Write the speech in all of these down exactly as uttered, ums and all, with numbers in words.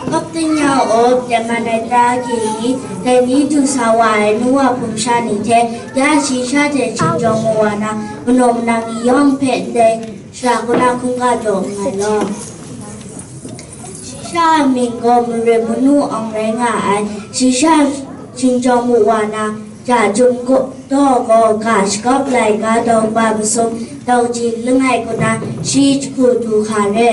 Kawp tingnyang up, tengman ai tara hkye ni, dai ni du sa wa ai nu wa hpung sha ni hte, ya shi sha hte shingchawng mu wa na, manaw manang ni yawng hpe ndai shara kaw na hkungga jaw nngai law. Shi sha a mying gaw Marit Manu Awng rai nga ai. Shi sha shingchawng mu wa na, ja jum daw gaw ga shagawp lai ga dau ba masum dau ji langai kaw na, shi jahku du hka re.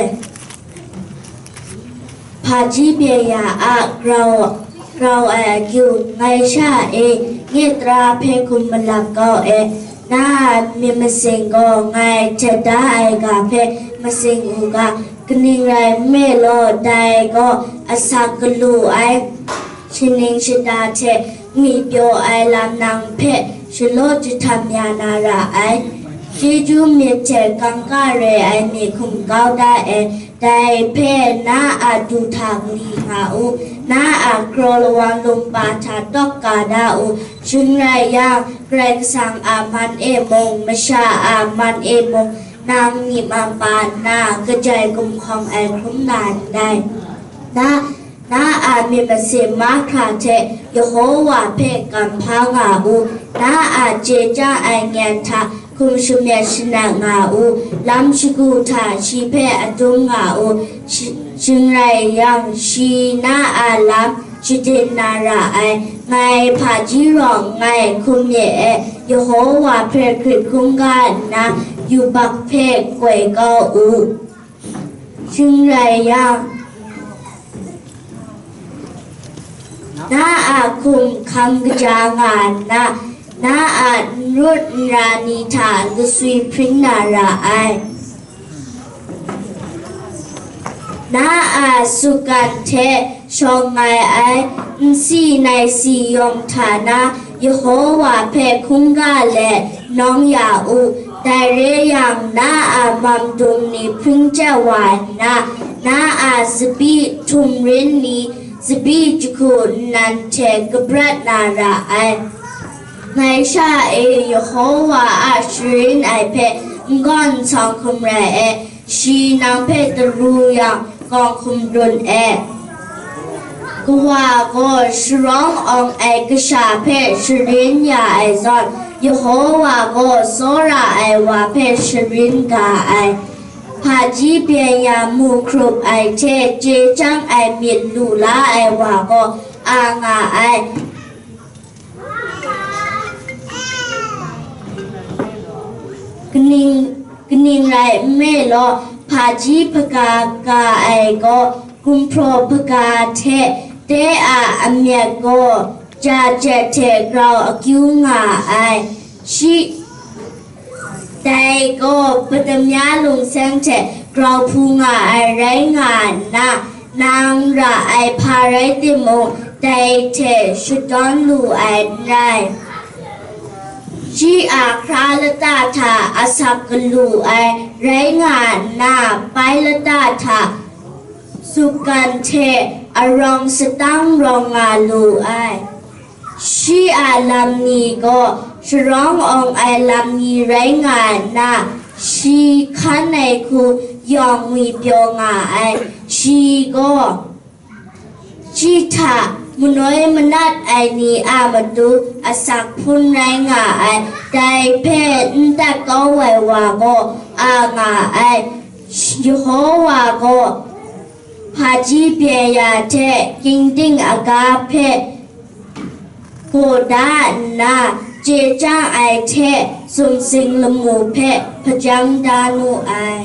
Hpaji byen ya a grau, grau ai akyu, ngai sha e, nye tara hpe hkum malap kau e, na a myit masin gaw ngai htet da ai ga hpe masing u ga, kaning rai nme law, dai gaw asak galu ai shaning shada hte ngwipyaw ai lam nang hpe shalaw jahtam ya na ra ai. Chyeju myit hte kangka re ai mi hkum kau da e, dai hpe na a du hta gari nga u, na a kraw lawang lumpa hta tawk ka da u, shing rai yang, Karai Kasang a man e mung, masha a man e mung, nang myi man pa nna kajai gumhkawng ai hkrum na ndai. Na, na a myit masin mahkra hte Yehowa hpe kamhpa nga u, na a chye chyang ai nyan hta hkum shamyet shanat nga u, lam shagu hta shi hpe adum nga u, shi-, shing rai yang, shi na a lam shadin na ra ai. Ngai hpaji rawng ngai hkum myit e, Yehowa hpe hkrit hkungga nna yubak hpe koi kau u. Shing rai yang, na a hkum hkam kaja nga nna, na a n rut n ra ni hta laswi hpring na ra ai. Na a sukan hte shawng ai ai, nsi naisi yawng hta na, Yehowa hpe hkungga let nawng ya u. Dai re yang, na a mam dum ni hpring chyat wa nna, na a tsabyi htumrin ni tsabyi jahku nnan hte kabrat na ra ai. Ngai sha e Yehowa a sharin ai hpe n gawn n sawng hkum rai e, shi nang hpe taru yang, kawng hkum run e. Kawa gaw sharawng awng ai kasha hpe sharin ya ai zawn, Yehowa gaw tsawra ai wa hpe sharin ga ai. Hpaji byen ya mu hkrup ai hte chye chyang ai myit lu la ai wa gaw a nga ai. Kaning, kaning rai nme law, hpaji hpaga ga ai gaw, gumhpraw hpaga hte de a amyat gaw, ja jet hte grau akyu nga ai. Shi, dai gaw Patamya lungseng hte grau hpu nga ai rai nga nna, nang ra ai hpa rai timung, dai hte shadawn lu ai n rai. Shi a hkra lata hta asak galu ai rai nga nna, pai lata hta sukan hte arawng satang rawng nga lu ai. Shi a lam ni gaw sharawng awng ai lam ni rai nga nna, shi hkan ai hku yawng ngwipyaw nga ai. Shi gaw shi hta manoi manat ai ni a matu asak hpun rai nga ai. Dai hpe n tat kau ai wa gaw a nga ai. Yehowa gaw hpaji byen ya hte gingding aga hpe gaw da nna, chye chyang ai hte sumsing lamu hpe hpajang da nu ai.